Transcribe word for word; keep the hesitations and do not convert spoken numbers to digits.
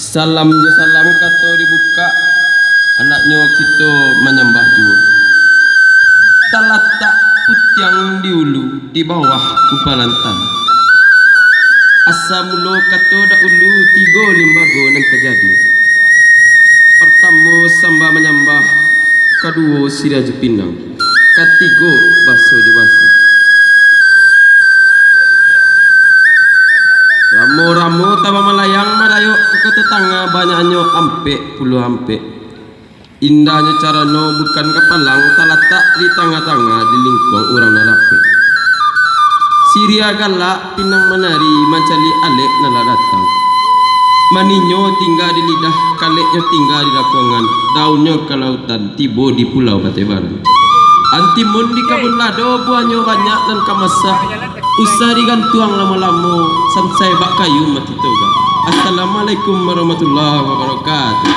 Salam jo salam kato dibukak, anaknyo kito manyambah juo. Talatak putiang di ulu, di bawah gumpalan tanah. Asa mulo kato dahulu, tigo limbago nan tajadi. Partamo sambah manyambah, kaduo siriah jo pinang, katigo baso jo baso. Ramo-ramo tabamalayang marayok ka Kota Tangah, banyaknyo ampek puluah ampek. Indahnyo carano bukan kapalang, talatak di tangah-tangah, di lingkuang urang nan rapek. Siriah galak, pinang manari, mancaliak alek nan lah datang. Maninyo tingga di lidah, kaleknyo tingga di lakuangan, daunnyo ka lautan, tibo di Pulau Batai Baru. Antimun di kabun lado, buahnyo banyak nan ka masak, usah digantuang lamo-lamo, sansai bak kayu mati toga. Assalamualaikum warahmatullahi wabarakatuh.